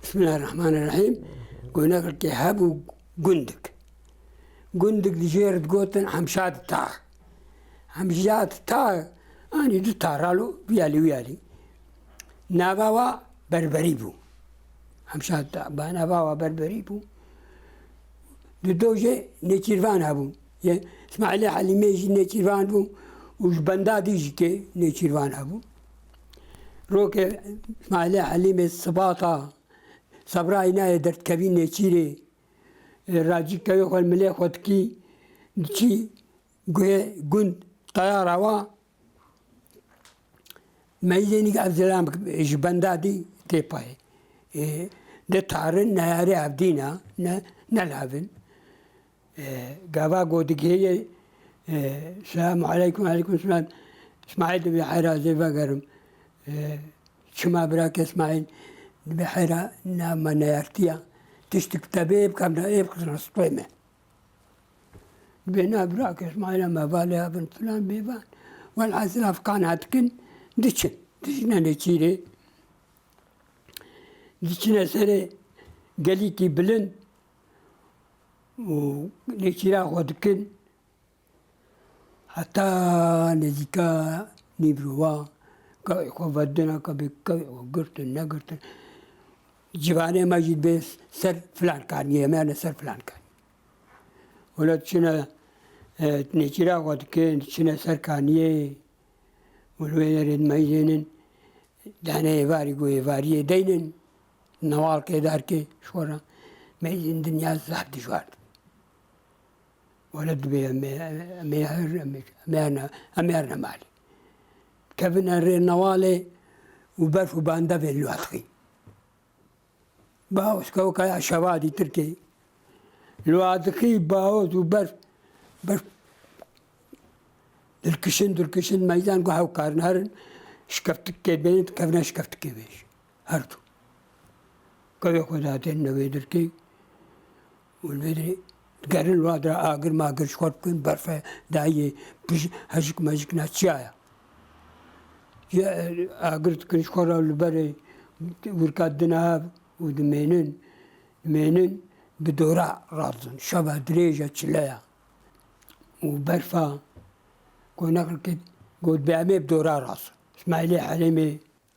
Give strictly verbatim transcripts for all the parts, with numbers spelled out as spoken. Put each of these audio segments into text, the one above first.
Bismillahirrahmanirrahîm. Gonekekê hebû gundik. Gundik li jêr digotin Hemşad Tağ. Hemşad Tağ, anî du taralo, viyalî wiyalî. Nava wa Berberî bû. Hemşad Tağ, ba nava wa Berberî bû. Di do jê nêçîrvan hebûn. Yê Îsmaîlê Helîmê jî nêçîrvan bû û ji benda dî jî kê nêçîrvan hebû. Rokê Îsmaîlê Helîmê sibata Sebrayî nayê derdkevî nêçîrê, e, racî kevê xwe milê xwe dikî, diçî guhê gund teyara wa, meyzênî ev zilam ji benda dî tê payê. E, de tarin neyarê evdîna, ne, nelavin. E, gava godigê ye, e, selamu aleykum, aleykum selam. Îsmaîl dibê heyra zê vegerim. E, çima birake Îsmaîl dibê heyra na me neyartiya. Tiştik te bê bikemna ê bixisna stûyê me. Dibê na birake Îsmaîl me valê abin filan bêvan. Welhasil efkan hatikin diçin. Diçine nêçîrê. Diçine serê gelîkî bilind û nêçîra xwe dikin. Heta nêzîka nîvrowa, kevê xwe vedina, kevê, kevê xwe girtin, negirtin. Civanê me jî dibê ser filan kaniyê, em erne ser filan kaniyê. Wele diçine, e, nêçîra xwe dikin, diçine ser kaniyê. Û li wê derê meyzênin, dane êvarî ku êvariyê deynin, newalkê darkê ji xwe re meyzên dinya zaf dijwar dibû. Wele dibê em ê, em ê her, em ê, em ê herne, em ê herne malê. Kevine rê newalê û berf û bandevê li wa dixî. Bahoz kewkaya şevadî Tirkê. Li wa dixî bahoz û berf, berf dilkişin, dilkişin meydan ku hew karin herin, şikeftikê bên, dikevine şikeftikê vêj. Her du. Kevê xwe datên newê Tirkê. Û li vê derê digerin li wa dira agir magir ji xwe dikin, berfe dayê, pij, hejik mejik na çiya ya. Ji agir dikin ji xwe re li berê wirka dina hev û dimênin, dimênin bi dora razin. Şeva dirêj e, çile ya. Û berfa ku neqil kir, got, "Bi em ê bi dora razin." Îsmaîlê Helîmê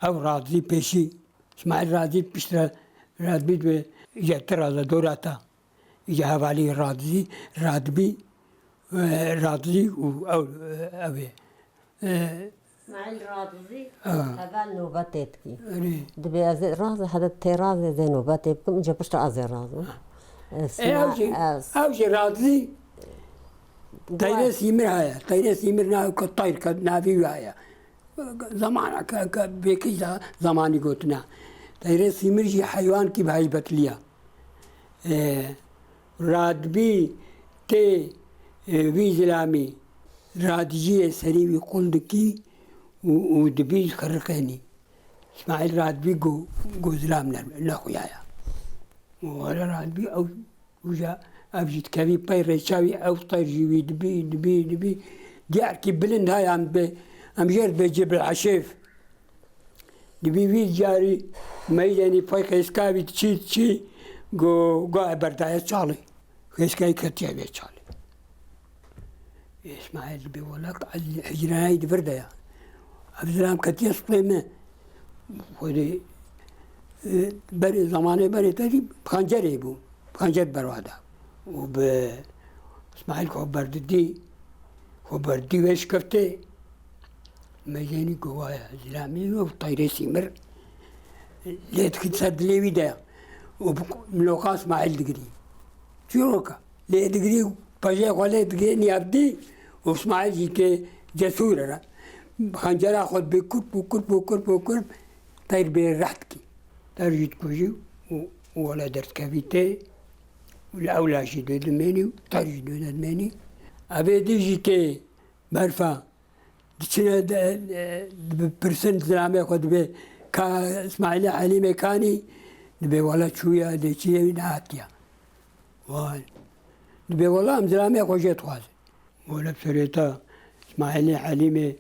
Ew Radizî pêşî, Îsmaîl Radizî piştre Radibî dibê, îca ti raze dora ta. Îca hevalî Radizî, Radibî, e, Radizî û ew, e, ew ê. E, Îsmaîl Radizî ha. Heval nobetê dikî. Erê. Dibê ez ê razê, hede tê razê zê nobetê bikim, îca piştre ez ê razim. Ha. E, E, ew jî, ez ew jî Radizî, Teyre Sîmir heye. Teyre Sîmir na-, teyr ke navî wî heye. Zamana ke, ke bêkî za-, zamanî gotina. Teyrê Sîmir jî heywankî bi heybetliya. E, radbî tê, e, vî zilamî radijiyê serî wî qul dikî û, û dibî xiriqênî. Îsmaîl radbî go, go zilam ne, nexuyaya. Were radbî ew Uca ev jî dikevî pey rêça wî, ew teyr jî wî dibî, dibî, dibî. Diyarkî bilind heye, em dibê, em jê re dibê Cibl Eşêf. Dibî vî carî meydenî pey xêska wî diçî, diçî, go, go e berdaye çalê. Xêskayî ketiye vê çalê. Îsmaîl dibê, wela ez hicranayî di vir de ya. Ev zilam ketiye stûyê me. Xwedê, e, berê, zamanê berê te jî bi xencerê bû. Bi xencer berwa da. Û bi Îsmaîl xwe berdidî, xwe berdidî wê şikeftê. Meyzenî ku waya zilamî û teyrê Sîmir lê dixî ser dilê wî de. Û bi miloka Îsmaîl digirî. Çîroka. Lê digirî, pejê xwe lê digirî niyavdî û Îsmaîl jî kê cesûr e re. Xencera xwe dibê kurp û kurp û kurp û kurp, teyr bê reh dikî. Teyr jî dikujî û, û wele derdikevî tê û li ewla jî dê dimênî û teyr jî dê dimênî. Evê dî jî kê berfa Diçine de, e, dibipirsin zilamê xwe dibê, "Ka Îsmaîlê Helîmê kanî?" Dibê, "Wela çûye, lê çiyê wî nehatiye." Vay. Dibê, "Wela em zilamê xwe jê dixwazin." Wela bi serê te Îsmaîlê Helîmê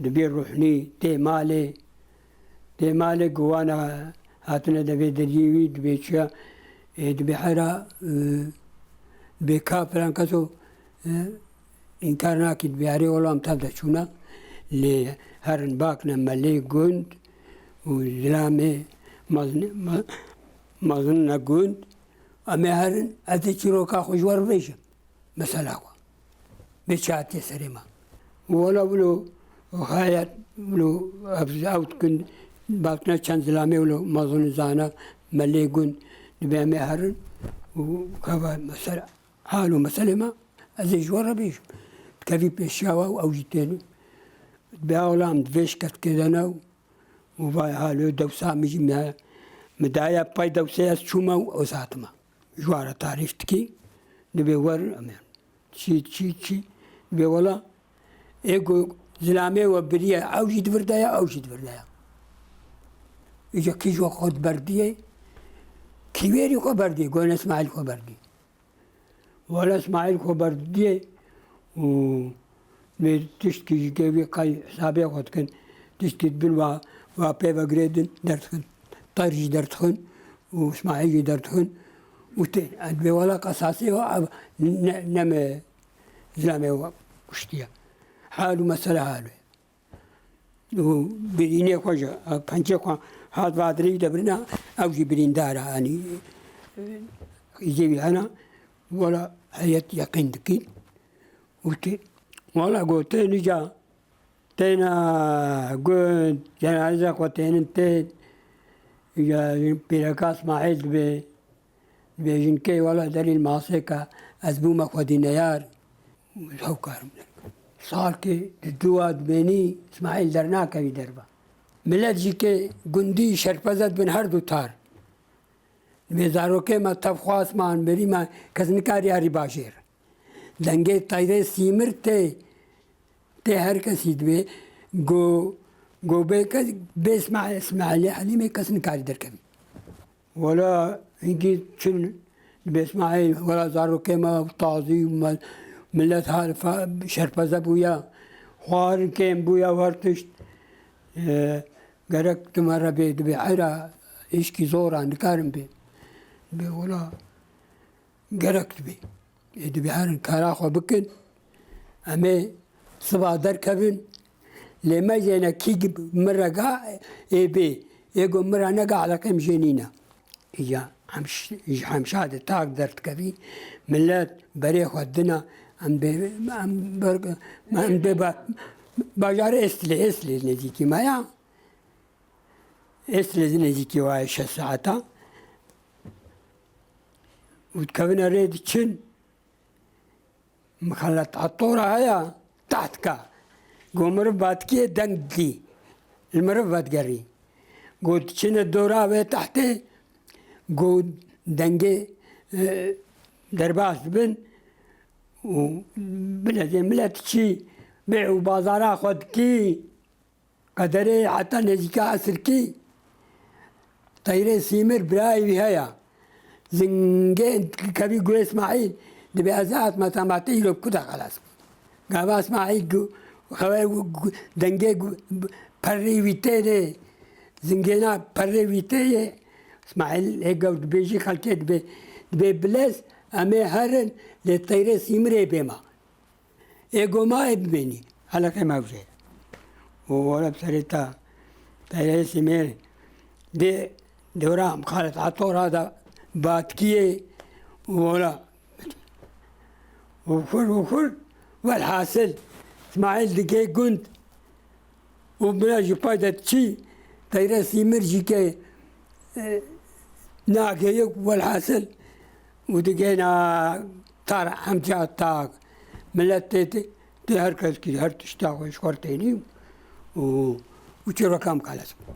dibî ruhnî, tê malê, tê malê guwana Hatine devê deriyê wî dibê çiya, e, dibê hera, e, dibê ka filan keso, e, înkar nakî dibê herê olam tev de çûna. Lê herin bakne melê gund û zilamê mazn-, ma-, mazinine gund. Em ê herin, ez ê çîroka xwe ji we re bêjim. Mesela xwe. Bê çi hatiye serê me. Wela wilo hayat wilo ev, ew dikin, bakne çend zilamê wilo mezin zana, melê gund, dibê em ê herin û kava mesele, hal û meselê me, ez ê ji we re bêjim. Dikevî pêşiya we û ew jî tên. Dibê olam di vê şiketkê de ne û vay halo dewsa min jî me, min daye pay dewsê ez çûme û ez hatime. Ji we re tarîf dikî, dibê wer, em ê. Çi, çi, çi? Dibê wela, ê ku zilamê we biriye, ew jî di vir de ye, ew jî di vir de ye. Îca kî ji we xwe berdiyê, kî wêrî xwe berdiyê, goyne Îsmaîl xwe berdiyê. Wela Îsmaîl xwe berdiyê û vê tiştkî ji ke wî qey hesabê xwe dikin. Tiştkî dibin wa, wa pê ve girêdin, derdixin. Tayr jî derdixin û Îsmaîl jî derdixin û tê. Dibê wela qesasê wa ev ne, ne me zilamê wa kuştiye. Hal û mesele hal e. Û birînê xwe ji, pencê xwe hat vadirê wî de birina, ew jî birîndar e, yanî, îzê wî hena, wela heyet yeqîn dikî. Û tê, wela gotê nîca, têna gund, cenaze xwe tênin tên, ya pîreka Îsmaîl dibê, Dibêjin kê wela derî li masê ke ez bûme xwedî neyar, ew karim derkim. Salkê di dû wa dibênî Îsmaîl dernakevî derve. Milet jî kê gundî şerpeze dibin her du tar. Dibê zarokê me tev xwast man berî me kes nikarî herî bajêr. Dengê teyrê sîmir tê, tê her kesî dibê go, go bê kes, bê Îsmaîl, Îsmaîlê Helîmê kes nikarî derkevî. Wela hinkî çin dibê Îsmaîl, wela zarokê me tazî û me, milet hal fa-, şerpeze bûya, xwarin kêm bûya, her tişt, e, gerek tu me re bê, dibê heyra hişkî zor a, nikarin bê. Dibê wela gerek dibê. Ê dibê herin kara xwe bikin. Em ê siba derkevin. Lê mejêne kî min re ga ê bê. Ê go min re nega eleqê min jê nîne. Îja hemş-, ji hemşa de tak derdikevî. Milet berê xwe dina. Em bê, em ber-, em bê ba-, bajarê Êstilê, Êstilê nêzîkî me ya. Êstilê zî nêzîkî wa ye şeş saeta. Û dikevine rê diçin. Mixelet etora heye, tehdika. Go miriv batkiyê deng didî. Li miriv vedigerî. Go diçine dora wê tehtê, go dengê, e, derbas dibin. Û bilezê milet çî bê û bazara xwe dikî. Qederê heta nêzîka esirkî Teyrê Sîmir birayê wî heye. Zingê kevî guhê Îsmaîl, dibê ez hatime tematê îro bi ku de xelas bû. Gava Îsmaîl gu-, xewe gu-, gu-, dengê gu-, perrê wî tê de, zingêna perrê wî tê ye. Îsmaîl hê gewr dibêjî xelkê dibê, dibê bilez, em ê herin, lê Teyrê Sîmirê bê ma. Ê goma ê bimênî. Heleqê me ew jê. Û were bi serê te. Teyrê Sîmêr dê dewra Xalet Atora da batkiyê û were. Û xur û xur. Welhasil, Îsmaîl digê gund. Û bira ji pay de çi Teyrê Sîmir jî ke, e, nageye welhasil û digêna tar hemca tak. Milet tê, tê, tê her kes kî her tişta xwe ji xwe tênî û, û çîroka mixeles bû.